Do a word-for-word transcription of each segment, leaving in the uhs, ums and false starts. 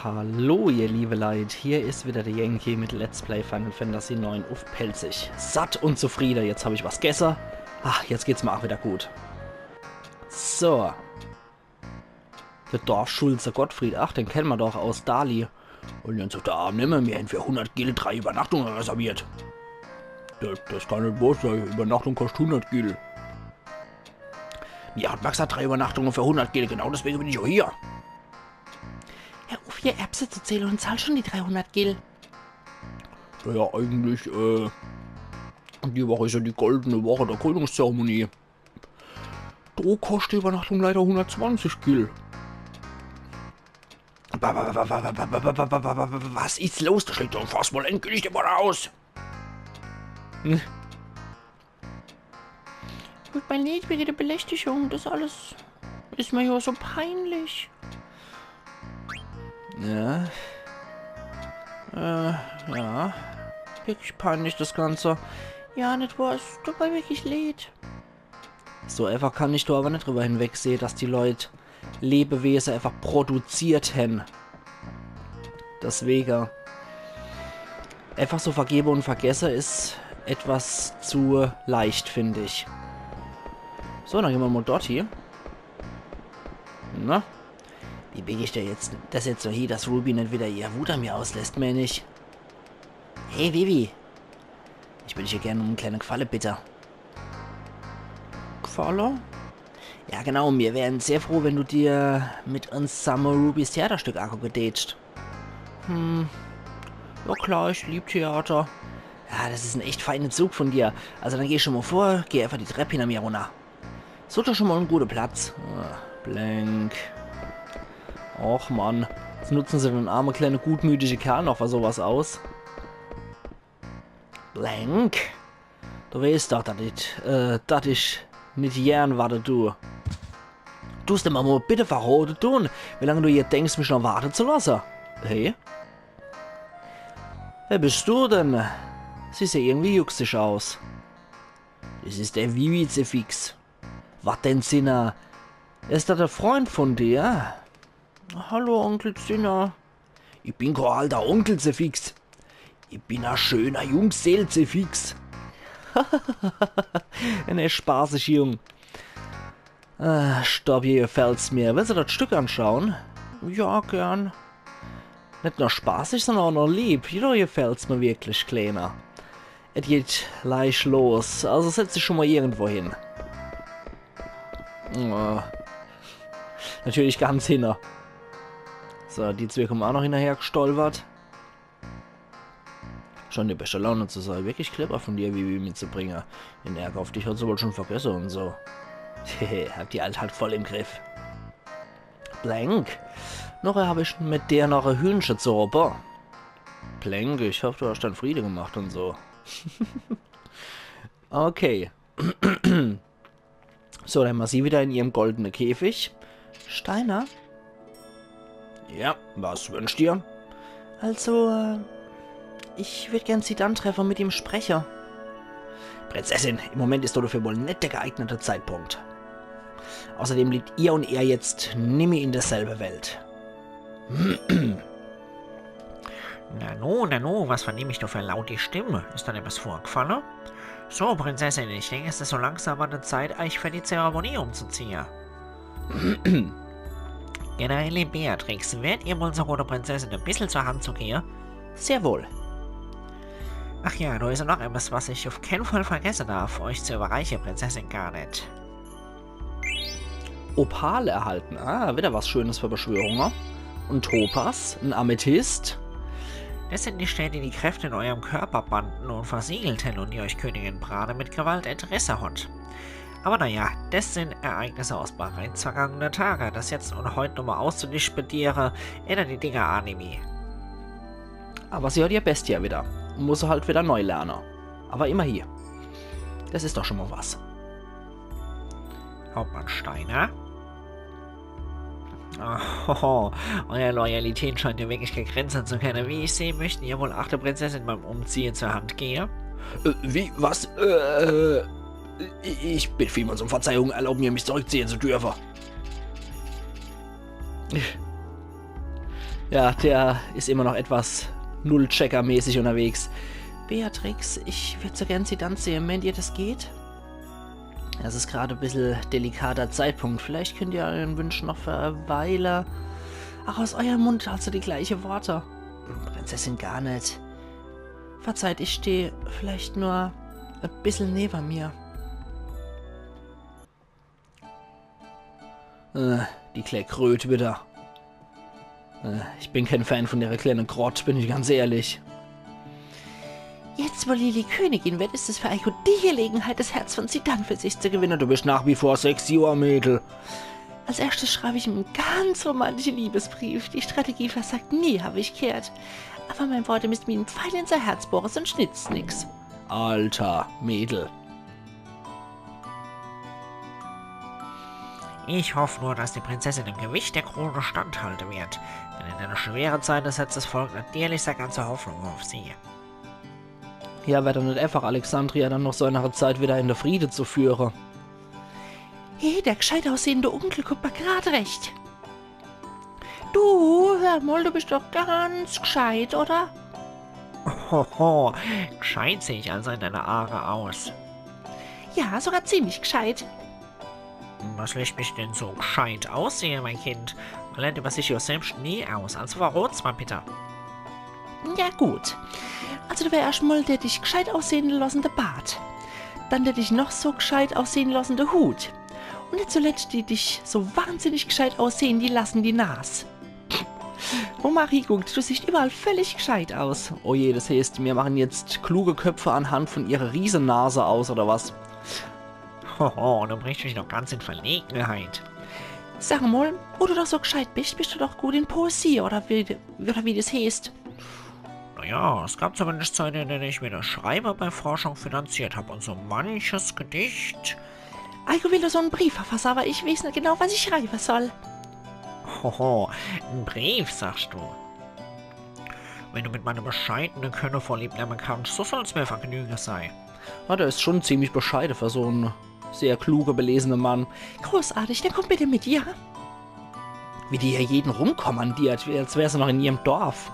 Hallo, ihr liebe Leit, hier is wieder de Yankee mit Let's Play Final Fantasy neun uff Pälzisch. Satt und zufriede, jetzt hab ich was gesse. Ach, jetzt geht's mir auch wieder gut. So. De Dorfschulze Gottfried, ach, den kenne mer doch aus Dali. Und jetzt auf de Arm nemme, mir hen für hundert Gil drei Übernachtunge reserviert. Das, das kann net wohr sei, Übernachtung koscht hundert Gil. Mir hat mer gsacht, drei Übernachtunge für hundert Gil, genau deswege bin ich auch hier. Hör uff, hier Erbse zu zähle und zahl schon die dreihundert Gil. Naja, eigentlich, äh, die Woch is ja die goldene Woch der Krönungszeremonie. Do koscht die Übernachtung leider hundertzwanzig Gil. Wa-, wa-, wa-, wa-, wa-, wa-, wa-, wa-, wa-, wa-, wa-, wa-, was is los? Da schlägt doch fast mal endgültig de Boden aus. Hm. Tut mir leid wegen der Belästigung, das alles is mir ja so peinlich. Ja. Äh, ja. Wirklich peinlich, das Ganze. Ja, net wohr, es tut mir wirklich leid. So einfach kann ich do aber net drüber hinwegsehe, dass die Leit Lebewese einfach produziert hen. Deswege. Einfach so vergebe und vergesse is etwas zu leicht, find ich. So, dann gehn mer mal dort hie. Na? Wie bieg ich do jetzt, das jetzt so hie, dass Ruby net wieder ihr Wut an mir auslässt, mään ich? Hey, Vivi. Ich würd dich gern um en kleine Gfalle bitte. Gfalle? Ja, genau, mir wären sehr froh, wenn du dir mit uns zamme Rubys Theaterstück angucke dätscht. Hm. Ja klar, ich lieb Theater. Ja, das is en echt feine Zug von dir. Also dann geh schon mal vor, geh einfach die Trepp hinter mir runter. Such doch schon mal en gute Platz. Ah, Blank. Och Mann. Jetzt nutzen se den arme kleine gutmütige Kerl noch für sowas aus. Blank. Du weescht doch, dass ich, äh, dass ich net gern warte du. Duscht du mer mal bitte verrote tun, wie lang du hier denkst, mich noch warte zu lasse? Hey? Wer bist du denn? Siehst ja irgendwie jucksig aus. Das is de Vivi, Zefix. Wat denn, Cinna? Is das de Freund von dir? Hallo, Onkel Cinna. Ich bin kein alter Onkel, Zefix. Ich bin en schöner Jungseel, Zefix. En spaßiger Jung. Äh, stopp, hier gefällt's mir. Willst du das Stück anschauen? Ja, gern. Net nur spaßig, sondern auch noch lieb. Hier gefällt's mir wirklich, Kleiner. Et geht gleich los. Also setz dich schon mal irgendwo hin. Oh. Natürlich ganz hinne. So, die zwee kommen auch noch hinnerher gestolpert. Scheint in beschter Laune zu sei. Wirklich clever von dir, Vivi mitzubringe. Den Ärger auf dich hat se wohl schon vergesse und so. Hehe, hab die Alt halt voll im Griff. Blank. Nochher hab ich mit der noch e Hühnche zu roppe. Blank, ich hoff, du hast dein Friede gemacht und so. Okay. So, dann hämmer sie wieder in ihrem goldene Käfig. Steiner? Ja, was wünscht ihr? Also, äh, ich würd gern Zidane treffe und mit ihm spreche. Prinzessin, im Moment is dafür wohl net der geeignete Zeitpunkt. Außerdem lebt ihr und er jetzt nimmi in derselbe Welt. Nanu, nanu, was vernehm ich do für e lauti Stimm? Is dann etwas vorgfalle? So, Prinzessin, ich denk, es is so langsam an der Zeit, eich für die Zeremonie umzuziehe. Generälin Beatrix, wärt ihr wohl so gut, de Prinzessin e bissel zur Hand zu gehe? Sehr wohl. Ach ja, do is noch etwas, was ich auf keen Fall vergesse darf, euch zu überreiche, Prinzessin Garnet. Opal erhalten. Ah, wieder was Schönes für Beschwörunge. En Topas, en Amethyst. Das sind die Sterne, die die Kräfte in eurem Körper banden und versiegelten und die euch Königin Brane mit Gewalt entrisse hat. Aber naja, das sind Ereignisse aus bereits vergangene Tage. Das jetzt und heut nochmal auszudisputiere, ändert die Dinge a nimmi. Aber sie hat ihr Bestia wieder. Muss se halt wieder neu lerne. Aber immerhin. Das is doch schon mal was. Hauptmann Steiner? Oho, eure Loyalität scheint ja wirklich grenze zu kenne. Wie ich sehe, möchten ihr wohl aach de Prinzessin beim Umziehe zur Hand gehe? Äh, wie? Was? Äh, ich, ich bitt vielmals um Verzeihung. Erlaubt mir, mich zurückziehe zu dürfe. Ja, der is immer noch etwas Nullchecker-mäßig unterwegs. Beatrix, ich würd so gern Sie tanze sehen. Meint ihr, das geht? Das is grad e bissel delikater Zeitpunkt. Vielleicht könnt ihr Ihren Wünschen noch verweile. Ach, aus eurem Mund hast du die gleiche Worte. Prinzessin Garnet. Verzeiht, ich steh vielleicht nur e bissel newer mir. Äh, die klää Kröt wieder. Äh, ich bin kein Fan von ihrer kleine Krott, bin ich ganz ehrlich. Jetzt, wo Lili Königin wird, ist es für Eiko die Gelegenheit, das Herz von Zidane für sich zu gewinnen. Du bist nach wie vor sechs Johr, Mädel. Als erstes schreibe ich ihm einen ganz romantischen Liebesbrief. Die Strategie versagt nie, habe ich gehört. Aber mein Wort müsste mir einen Pfeil in sein Herz bohren, sonst nützt nix. Alter, Mädel. Ich hoff nur, dass die Prinzessin dem Gewicht der Krone standhalten wird. Denn in einer schweren Zeit setzt das Volk natürlich seine ganze Hoffnung auf sie. Ja, wär doch net einfach, Alexandria dann noch so einer Zeit wieder in der Friede zu führen. Hey, der gescheit aussehende Onkel kommt mir grad recht. Du, hör mal, du bist doch ganz gescheit, oder? Hoho, gescheit seh ich also in deine Aare aus. Ja, sogar ziemlich gescheit. Was lässt mich denn so gescheit aussehen, mein Kind? Man lernt über sich ja selbst nie aus. Also verrot's mal bitte. Ja, gut. Also, du wär erscht mal der dich gescheit aussehen lassende Bart. Dann der dich noch so gescheit aussehen lassende Hut. Und net zuletzt die dich so wahnsinnig gescheit aussehen die lassende Nas. Wo ma hieguckt, du siehst überall völlig gescheit aus. Oh je, das heißt, wir machen jetzt kluge Köpfe anhand von ihrer Riesennase aus, oder was? Hoho, du bringst mich noch ganz in Verlegenheit. Sag mal, wo du doch so gescheit bist, bist du doch gut in Poesie, oder wie, oder wie das heißt. Naja, es gab zumindest Zeiten, in denen ich mir das Schreiben bei Forschung finanziert hab und so manches Gedicht. Eiko will doch so einen Brief verfassen, aber ich weiß nicht genau, was ich schreiben soll. Hoho, en Brief, sagst du? Wenn du mit meinem bescheidenen Können vorlieb nehmen kannst, so soll's mir Vergnügen sein. Ja, der ist schon ziemlich bescheide für so einen sehr kluge, belesene Mann. Großartig, dann komm bitte mit, ja? Wie die hier jeden rumkommandiert, wie als wär sie noch in ihrem Dorf.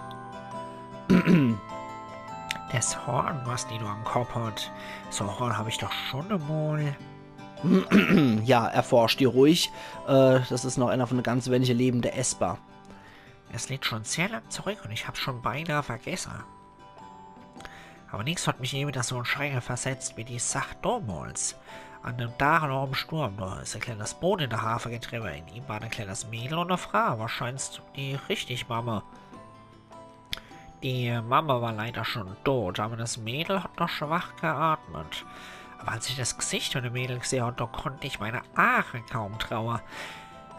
Das Horn, was die do am Kopp hat, so e Horn hab ich doch schon emol. Ja, erforsch die ruhig. Äh, das ist noch einer von ganz wenige lebende Esper. Es liegt schon sehr lang zurück und ich hab's schon beinahe vergessen. Aber nix hat mich je wieder so in Schrecken versetzt wie die Sach damals. An dem Tag nach dem Sturm, da ist ein kleines Boot in der Hafen getrieben. In ihm war ein kleines Mädel und eine Frau, wahrscheinlich die richtig Mama. Die Mama war leider schon tot, aber das Mädel hat noch schwach geatmet. Aber als ich das Gesicht von dem Mädel gesehen hab, da konnte ich meine Aache kaum trauen.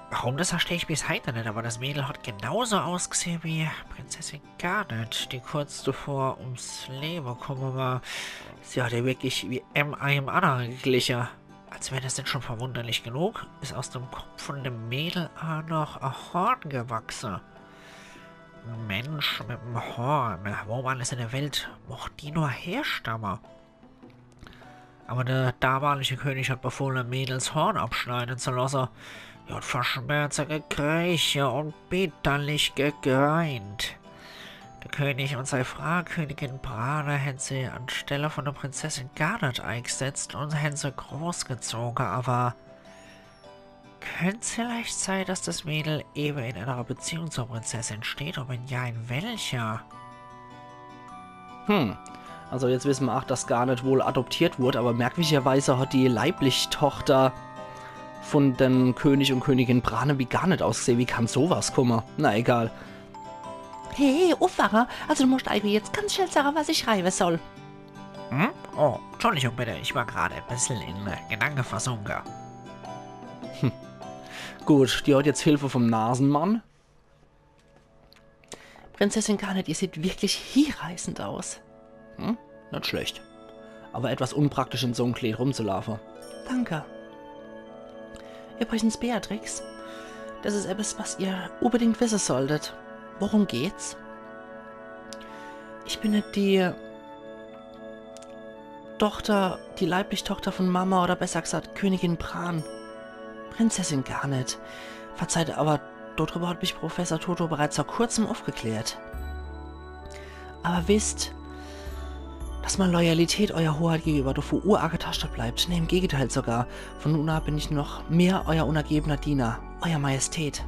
Warum, das verstehe ich bis heute nicht, aber das Mädel hat genauso ausgesehen wie Prinzessin Garnet, die kurz davor ums Leben gekommen war. Sie hat ja wirklich wie em-, einem anderen geglichen. Als wäre das nicht schon verwunderlich genug, ist aus dem Kopf von dem Mädel auch noch ein Horn gewachsen. Ein Mensch mit einem Horn, wo alles in der Welt mag die nur herstammen? Aber der damalige König hat befohlen, Mädels Horn abschneiden zu lassen. Er hat vor Schmerzen gekrächzt und bitterlich gegreint. Der König und seine Frau, Königin Brane, haben sie anstelle von der Prinzessin Garnet eingesetzt und haben sie großgezogen, aber könnte vielleicht sein, dass das Mädel eben in einer Beziehung zur Prinzessin steht, und wenn ja, in welcher? Hm, also jetzt wissen wir auch, dass Garnet wohl adoptiert wurde, aber merkwürdigerweise hat die leiblich Tochter von dem König und Königin Brane wie Garnet ausgesehen. Wie kann sowas kommen? Na egal. Hey, uffwache! Also du musst Eiko jetzt ganz schnell sagen, was ich schreiben soll. Hm? Oh, Entschuldigung bitte, ich war gerade ein bisschen in äh, Gedanken versunken. Gut, die hat jetzt Hilfe vom Nasenmann. Prinzessin Garnet, ihr seht wirklich hiereißend aus. Hm? Nicht schlecht. Aber etwas unpraktisch, in so einem Kleid rumzulaufen. Danke. Übrigens, Beatrix, das ist etwas, was ihr unbedingt wissen solltet. Worum geht's? Ich bin nicht die Tochter, die leiblich Tochter von Mama oder besser gesagt Königin Brane. Prinzessin Garnet. Verzeiht, aber Dodrüber hat mich Professor Toto bereits vor kurzem aufgeklärt. Aber wisst, dass meine Loyalität eurer Hoheit gegenüber doch vor uagetascht bleibt. Nee, im Gegenteil sogar. Von nun an bin ich noch mehr euer untergebener Diener, euer Majestät.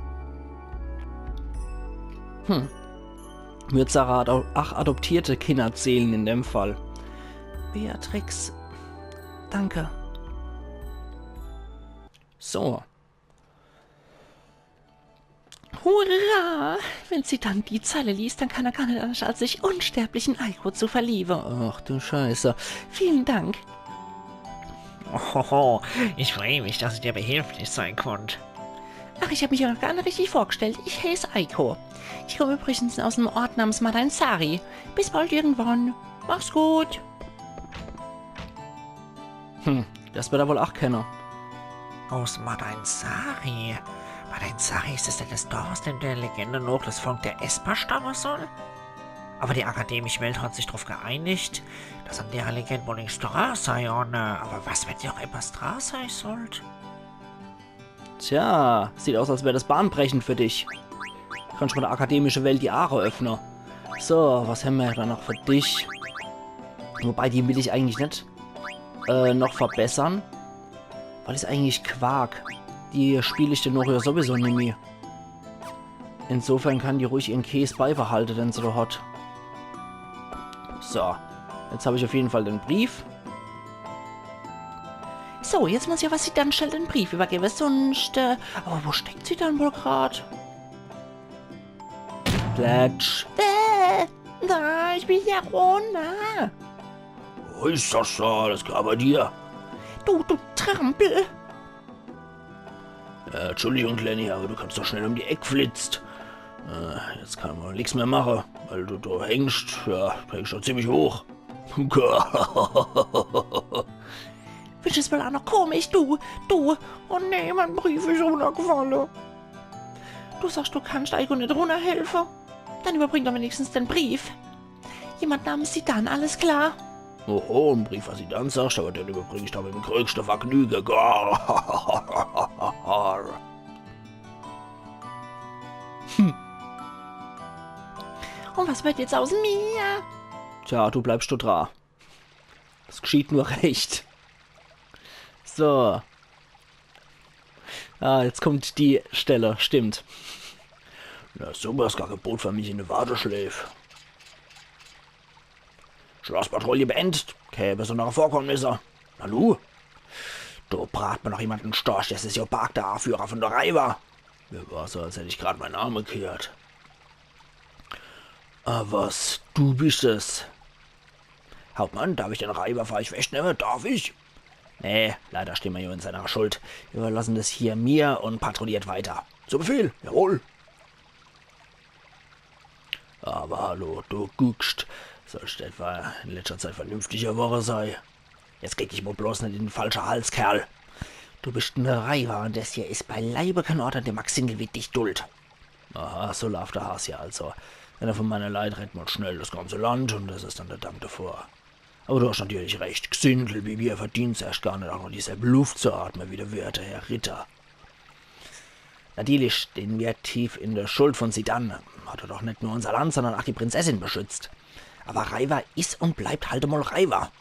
Hm. Würd sage, ado ach adoptierte Kinder zählen in dem Fall. Beatrix, danke. So. Hurra! Wenn Zidane die Zeile liest, dann kann er gar net anders, als sich unsterblich in Eiko zu verliebe. Ach du Scheiße. Vielen Dank. Ohoho, ich freue mich, dass ich dir behilflich sein konnte. Ach, ich hab mich ja noch gar net richtig vorgestellt. Ich heiß Eiko. Ich komm übrigens aus em Ort namens Madain Sari. Bis bald irgendwann. Mach's gut. Hm, das wird er wohl ach kenne. Aus Madain Sari. Madain Sari, is das denn das Dorf, aus dem der Legende noch das Volk der Esper stamme soll? Aber die akademische Welt hat sich drauf geeinigt, dass an dere Legend wohl nix dra sei, un, äh, aber was wird dir auch etwas dra sei sollt? Tja, sieht aus, als wär das bahnbrechend für dich. Kannst mal der akademische Welt die Aare öffne. So, was hämmer da noch für dich? Wobei, die will ich eigentlich net, äh, noch verbessern. Was is eigentlich Quark? Die spiel ich dann noch ja sowieso nimmi. Insofern kann die ruhig ihren Käs beibehalte, den se da hat. So, jetzt hab ich auf jeden Fall den Brief. So, jetzt muss ich aber Zidane schnell den Brief übergebe, sonst, äh, aber wo steckt Zidane wohl grad? Plätsch. Äh, na, ich bin ja runner. Ui, Sascha, alles klar bei dir? Du, du Trampel. Äh, Entschuldigung, Lenny, aber du kommst doch schnell um die Eck geflitzt. Äh, jetzt kann mer nix mehr mache, weil du da hängst. Ja, du hängst schon ziemlich hoch. Willst du's wohl auch noch komisch, du, du? Oh nee, mein Brief is runnergefalle. Du sagst, du kannst Eiko net runnerhelfe? Dann überbring doch wenigstens den Brief. Jemand namens Zidane, alles klar? Oho, en Brief an Zidane, sagst, aber den überbring ich da mit dem größte Vergnüge. Gar. Hm. Und was wird jetzt aus mir? Tja, du bleibst do dra. Das geschieht nur recht. So. Ah, jetzt kommt die Stelle, stimmt. Na super, is gar kein Boot für mich in de Warteschläf. Schlossbatrouille beendet. Keine besondere Vorkommnisse. Nanu? Do brat mer noch jemand en Storch, das is ja Bark, der Aführer von de Reiber. Mir war so, als hätt ich grad mein Name gehört. Ah, was? Du bist es. Hauptmann, darf ich den Reiber für euch festnehme? Darf ich? Nee, leider stehn mer jo in seiner Schuld. Überlassen das hier mir und patrouilliert weiter. Zu Befehl, jawohl. Aber hallo, du guckst. Sollst etwa in letzter Zeit vernünftiger worre sei? Jetzt krieg dich mo bloß net in den falsche Hals, Kerl. Du bist en Reiber und das hier is beileibe kein Ort, an dem Maxine wie dich duldt. Aha, so laaft der Has ja also. Einer von meine Leit rett mo schnell das ganze Land und das is dann der Dank davor. Aber du hast natürlich recht, Xindel wie mir verdienst erst gar net, auch noch dieselbe Luft zu atme wie der werte Herr Ritter. Natürlich stehn mir tief in der Schuld von Zidane. Hat er doch net nur unser Land, sondern auch die Prinzessin beschützt. Aber Reiber is und bleibt halt emol Reiber.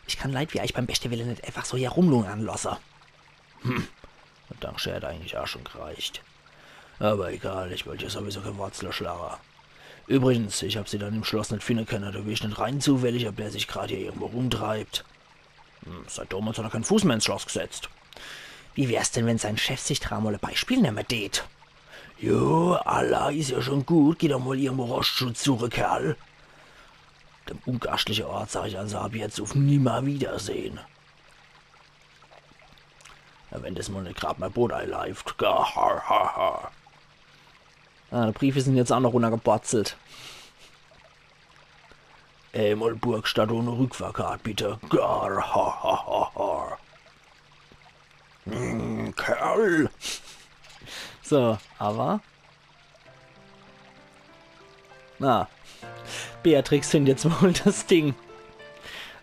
Ich kann Leit wie euch beim beschte Wille net einfach so hier rumlungern losse. Hm, der Dank hätt eigentlich auch schon gereicht. Aber egal, ich wollt ja sowieso kein Watzler schlage. Übrigens, ich hab Zidane im Schloss net finde kenne. Du weescht net rein zufällig, ob er sich grad hier irgendwo rumtreibt. Hm, seit damals hat er kein Fuß mehr ins Schloss gesetzt. Wie wär's denn, wenn sein Chef sich dra mol e Beispiel nemme tät? Jo, alla, is ja schon gut, geh doch mol irgendwo Rostschutz suche, Kerl. Dem ungastliche Ort sag ich also ab jetzt auf Nimmerwiedersehen. Ja, wenn das mol net grad mein Boot eileift. Ga, ha, ha, ha. Ah, die Briefe sind jetzt auch noch runtergebatzelt. Emol Burgstadt ohne Rückfahrkart, bitte. Gar, ha, ha, ha, ha. Hm, Kerl. So, aber. Na. Beatrix findet jetzt wohl das Ding.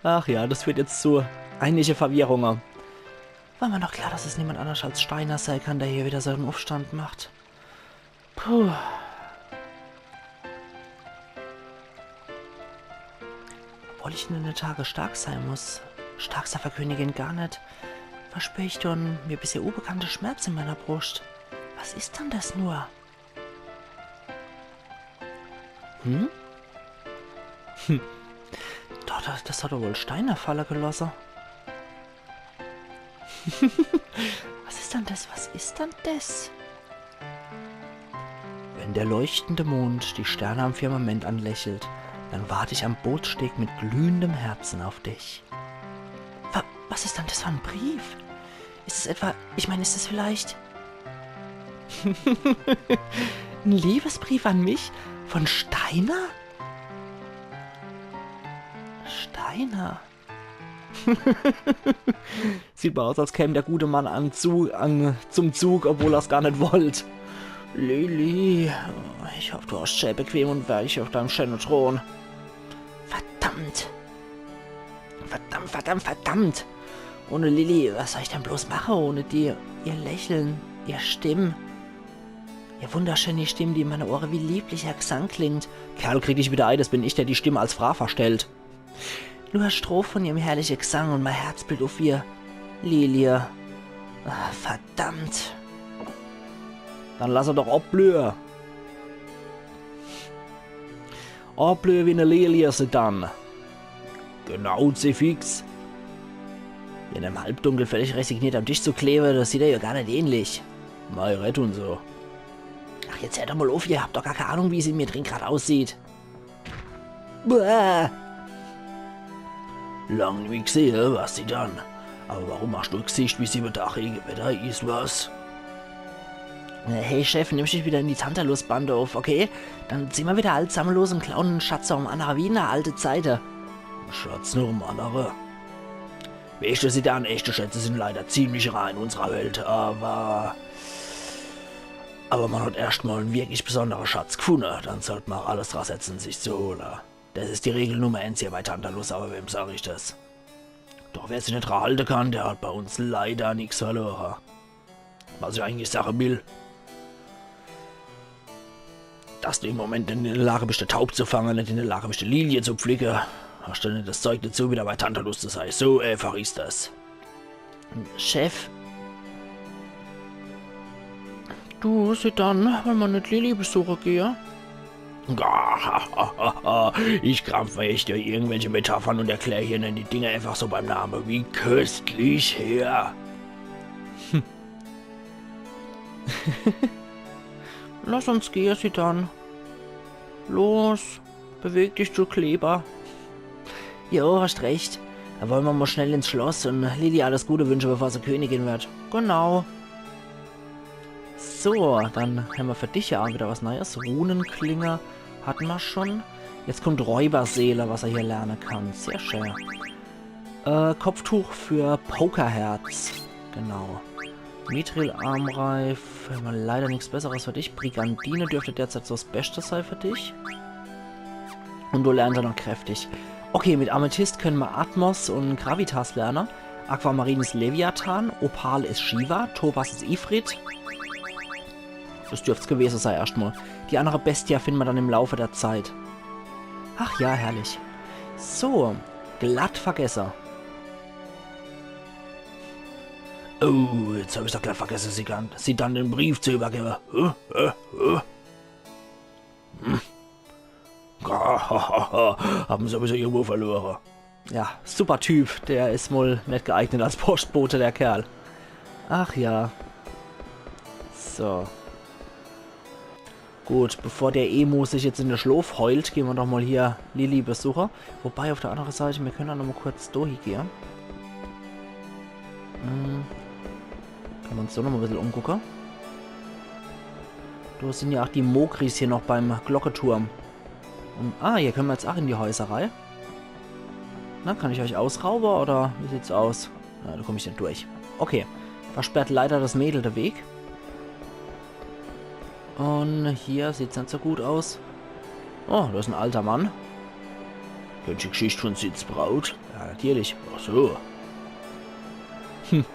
Ach ja, das führt jetzt zu einige Verwirrungen. War mir noch klar, dass es niemand anders als Steiner sei kann, der hier wieder seinen Aufstand macht. Puh. Obwohl ich in denne Tage stark sei muss. Stark sei fer Königin Garnet. Verspür ich do en mir bisher unbekannte Schmerz in meiner Bruscht. Was is dann des nur? Hm? Hm. Doch, des, des hat doch wohl Steiner falle gelosse. Was is dann des? Was is dann des? Wenn der leuchtende Mond die Sterne am Firmament anlächelt, dann wart ich am Bootssteg mit glühendem Herzen auf dich. Wa-, was is dann des fer en Brief? Is es etwa, ich mein, is es vielleicht en Liebesbrief an mich? Von Steiner? Steiner? Sieht mol aus, als käm der gute Mann an Zu-, an, zum Zug, obwohl er's gar net wollt. Lili, ich hoff, du hosch schää bequem un weich auf deinem schäne Thron. Verdammt! Verdammt, verdammt, verdammt! Ohne Lili, was soll ich dann bloß mache ohne die? Ihr Lächeln, ihr Stimm, ihr wunderschöne Stimm, die in meine Ohre wie lieblicher Gesang klingt. Kerl, krieg dich wieder ei, des bin ich, der die Stimm als Fraa verstellt. Nur Stroph von ihrem herrliche Gesang un mei Herz blieht uff wie Lilie. Ah, verdammt. Dann lass er doch abblühe. Abblühe wie ne Lilie, Zidane. Genau, Zefix. In dem Halbdunkel völlig resigniert am Tisch zu klewe, des sieht er ihr gar net ähnlich. Mei, red un so. Ach, jetzt hört doch mol uff, ihr habt doch gar kee Ahnung, wie's in mir drin grad aussieht. Bäh. Lang nimmi gsehe, was, Zidane? Awwer warum hascht du e Gsicht wie siwwe Dach, ehe Gewetter is, was? Äh, hey Chef, nimmscht mich wieder in die Tantalus-Bande uff, okay? Dann ziehe mer wieder all zamme los un klaue en Schatz noch em annere, wie in de alte Zeite. Schatz noch em annere? Weescht du, Zidane, echte Schätze sin leider ziemlich rar in unserer Welt, awwer, awwer mer hat erscht mol en wirklich besonnere Schatz gfunne, dann sollt mer ach alles dra setze, sich's zu hole. Des is die Regel Nummer eens hier bei Tantalus, awwer wem sag ich des? Doch wer sich net dra halte kann, der hat bei uns leider nix verlore. Was ich eigentlich sache will, dass du im Moment net in de Lage bischt, e Taub zu fange, net in de Lage bischt, e Lilie zu pflücke, hascht du net des Zeug dezu, wieder bei Tantalus zu sei. So äfach is des. Chef. Du, Zidane, wolle mer net Lili besuche gehe? Ich krampf mer echt durch irgendwelche Metaphern un erklär hier net die Dinger äfach so beim Name. Wie köstlich, Herr. Lass uns gehe, Zidane. Los, beweg dich, du Kleber. Jo, hascht recht. Do wolle mer mol schnell ins Schloss un Lili alles Gute wünsche, bevor se Königin werd. Genau. So, dann hämmer für dich ja ach wieder was Neues. Runenklinge hatte mer schon. Jetzt kommt Räuberseele, was er hier lerne kann. Sehr schön. Äh, Kopftuch für Pokerherz. Genau. Mithril-Armreif. Hämmer leider nix Besseres für dich. Brigandine dürfte derzeit so 's Beste sei für dich. Un du lernst ach noch kräftig. Okay, mit Amethyst könne mer Atmos un Gravitas lerne. Aquamarin is Leviathan, Opal is Shiva, Topas is Ifrit. Des dürft's gewese sei erscht mol. Die annere Bestie finne mer dann im Laufe der Zeit. Ach ja, herrlich. So, glatt vergesse. Oh, jetzt hab ich's doch glatt vergesse, Zidane, Zidane den Brief zu übergebe. Hä? Hä? Hä? Hm. Haben sowieso irgendwo verlore. Ja, super Typ. Der is wohl net geeignet als Postbote, der Kerl. Ach ja. So. Gut, bevor der Emo sich jetzt in de Schlof heult, gehn mer doch mol hier Lili besuche. Wobei, auf der annere Seit, mir könne ach noch mol kurz do hie gehe. Hm. Könne mer uns do noch mol e bissel umgucke. Do sin ja ach die Mogrys hier noch beim Glocketurm. Un, ah, hier könne mer jetzt ach in die Häuser rei. Na, kann ich euch ausraube, oder wie sieht's aus? Na, do komm ich net durch. Okay, versperrt leider des Mädel de Weg. Un hier sieht's net so gut aus. Oh, do is en alter Mann. Kennscht die Gschicht von Cids Braut? Ja, natürlich. Ach so. Hm.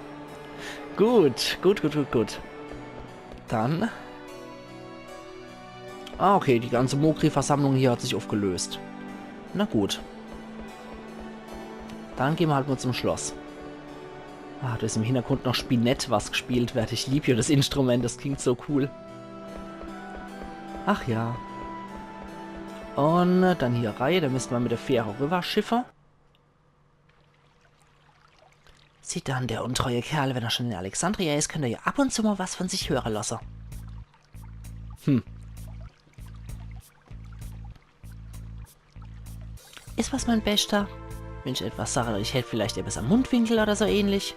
Gut, gut, gut, gut, gut. Dann Ah, okay, die ganze Mogri-Versammlung hier hat sich aufgelöst. Na gut. Dann gehn mer halt mol zum Schloss. Ah, do is im Hintergrund noch Spinett, was gespielt werd. Ich lieb jo das Instrument, das klingt so cool. Ach ja. Un äh, dann hier rei, do müsst mer mit de Fähre rüberschiffe. Zidane, der untreue Kerl, wenn er schon in Alexandria is, könnt er jo ab un zu mol was von sich höre losse. Hm. Is was, mein Beschter? Wenn ich etwas sage, ich hätt vielleicht etwas am Mundwinkel oder so ähnlich.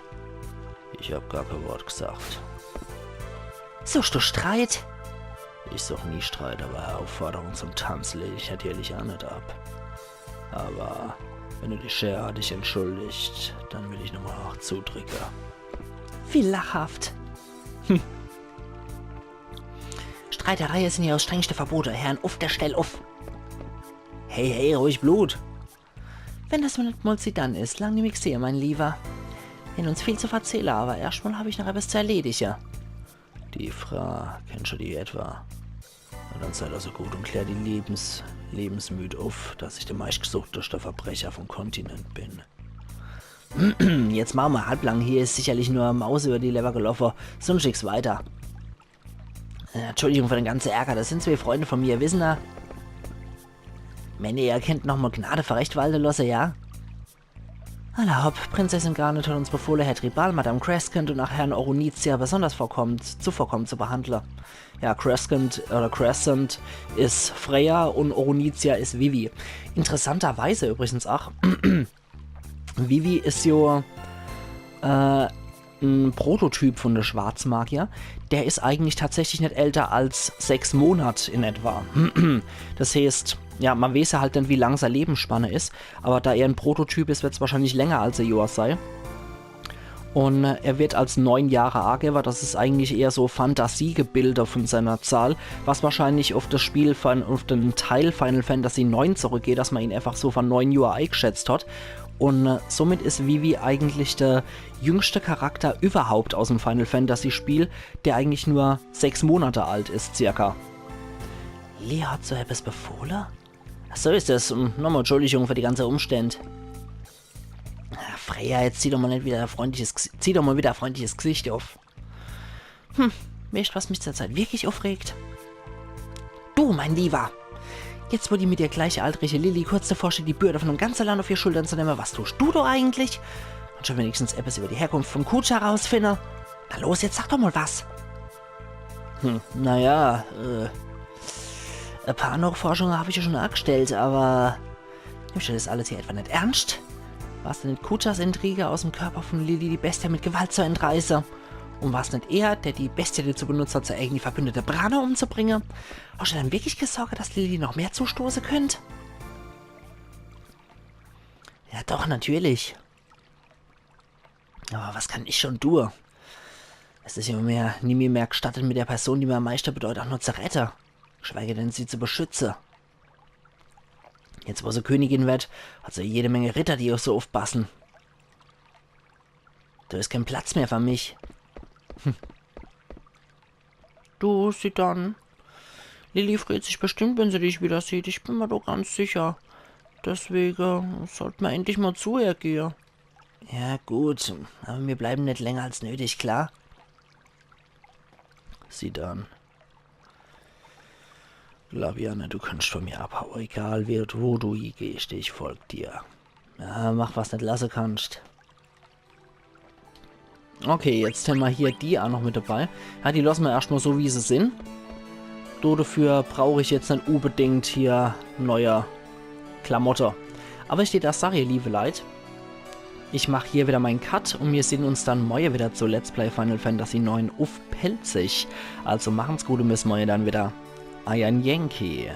Ich hab gar kein Wort gesagt. Suchst du Streit? Ich such nie Streit, aber Aufforderung zum Tanz lehn ich natürlich auch net ab. Aber wenn du dich derartig entschuldigst, dann will ich nochmal acht zudricke. Wie lachhaft. Hm. Streitereie sin jo das strengste Verbot, Herrn, uff der Stell, uff. Hey, hey, ruhig Blut. Wenn das nur net mol Zidane is, lang nimmi gsehe, mein Liewer. Mir hän uns viel zu verzähle, aber erscht mol hab ich noch etwas zu erledige. Die Fra, kennst du die etwa? Na, dann sei doch so gut und klär die lebens-, lebensmüd uff, dass ich der meistgesuchteste Verbrecher vom Kontinent bin. Jetzt mache mer halblang, hier is sicherlich nur Maus über die Leber geloffe, sonst nix weiter. Äh, Entschuldigung für den ganze Ärger, das sin zwee Freunde von mir, wissen er. Wenn ihr könnt noch mol Gnade für Recht walte losse, ja? Alla hopp, Prinzessin Garnet hat uns befohle, Herr Tribal, Madame Crescent und auch Herrn Orunizia besonders vorkommend, zuvorkommend zu behandle. Ja, Crescent, oder Crescent is Freya und Orunizia is Vivi. Interessanterweise übrigens auch, Vivi is jo, äh, en Prototyp von de Schwarzmagier. Der is eigentlich tatsächlich net älter als sechs Monat in etwa. Das heeßt, ja, mer weeß jo halt net, wie lang sei Lebensspanne is, aber da er en Prototyp is, werd's wahrscheinlich länger als e Johr sei. Und äh, er wird als neun Jahre agewwe, das is eigentlich eher so Fantasiegebilde von seiner Zahl, was wahrscheinlich auf das Spiel, Fin-, auf den Teil Final Fantasy neun zurückgeht, dass mer ihn einfach so vor neun Johr eingeschätzt hat. Und äh, somit is Vivi eigentlich der jüngste Charakter überhaupt aus dem Final Fantasy Spiel, der eigentlich nur sechs Monate alt is, circa. Lea hat so etwas befohle? Ach, so is es. Hm, nochmal Entschuldigung für die ganze Umstände. Ah, Freya, jetzt zieh doch mal net wieder ein freundliches Gs-, zieh doch mal wieder ein freundliches Gesicht auf. Hm, weescht, was mich zurzeit wirklich aufregt? Du, mein Lieber! Jetzt, wo die mit dir gleichaltrige Lili kurz davor steht, die Bürde von dem ganze Land auf ihr Schultern zu nemme, was tust du do eigentlich? Und schon wenigstens etwas über die Herkunft von Kuja rausfinde? Na los, jetzt sag doch mal was! Hm, naja, äh, ein paar Nachforschungen hab ich ja schon angestellt, aber nimmst du das alles hier etwa net ernst? War's denn net Kujas Intrige, aus dem Körper von Lili die Bestie mit Gewalt zu entreiße? Und war's net er, der die Bestie dazu benutzt hat, sei eigene Verbündete Brane umzubringen? Hast du denn wirklich Sorge, dass Lili noch mehr zustoße könnt? Ja, doch, natürlich. Aber was kann ich schon tue? Es is ja mir nimmi mehr gestattet, mit der Person, die mir am meiste bedeutet, auch nur zu rede. Geschweige denn, sie zu beschütze. Jetzt, wo se Königin werd, hat se jede Menge Ritter, die auf se aufpassen. Do is kein Platz mehr für mich. Hm. Du, Zidane. Lili freut sich bestimmt, wenn se dich wieder sieht. Ich bin mir doch ganz sicher. Deswege sollt mer endlich mal zu ihr gehe. Ja, gut. Aber mir bleiben net länger als nötig, klar? Zidane. Glaub, Janne, du kannst von mir abhaue. Egal, wie, wo du higehst, ich folg dir. Ja, mach, was net lasse kannst. Okay, jetzt hämmer hier die auch noch mit dabei. Ja, die lasse mer erscht mal so, wie se sin. Do dafür brauch ich jetzt net unbedingt hier neue Klamotte. Aber ich dät das sage, ihr liebe Leit, ich mach hier wieder mein Cut und mir sehn uns dann morje wieder zu Let's Play Final Fantasy neun uff Pälzisch. Also machen's gut und bis morje dann wieder. Eier Yankee.